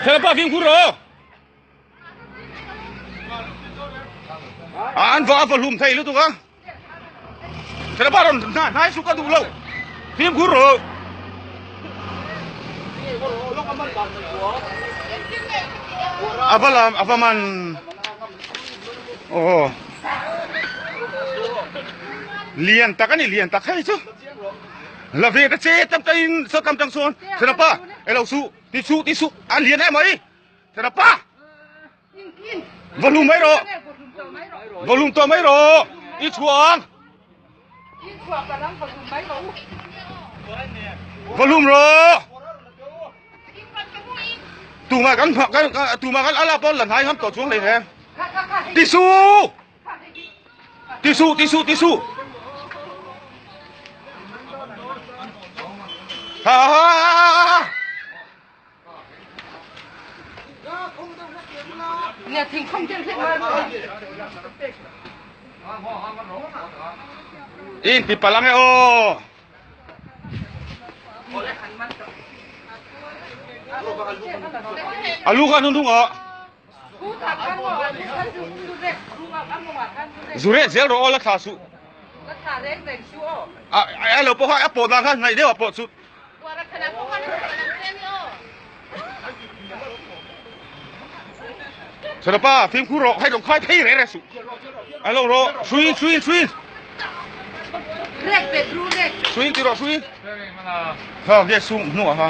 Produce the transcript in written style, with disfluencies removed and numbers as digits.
Thenapa fimkhur rawh. An va va hlum thei lutuk a. Thenapa rawn hnai hnai su ka duh lo. Fimkhur rawh. Ava lam ava man. Oh. Lian tak ani lian tak hei chu. La ve ta che tam tain so kam tang sawn. Thenapa elo su ti su ti su an lian em mai. Thenapa. Va hlum mai rawh. Va hlum tawh mai rawh. I chhuang. Va hlum rawh. Tuma kan kan tuma kan ala pawn la hnai ngam tawh chuang hlei he. Ti su. Ti su ti su ti su. Ha ha ha ha ha. In ti palang e aw. Alu kha hnung ah. Zure zel rawh aw la thla suh. A a lo pawh kha a pawh dan kha hnaih deuh ah pawh chu. Sarapa fimkhur rawh hei lo khai phei reh reh suh. A lo rawh hrui hrui hrui. Hrui ti rawh hrui. Ha ge sung hnuah ha.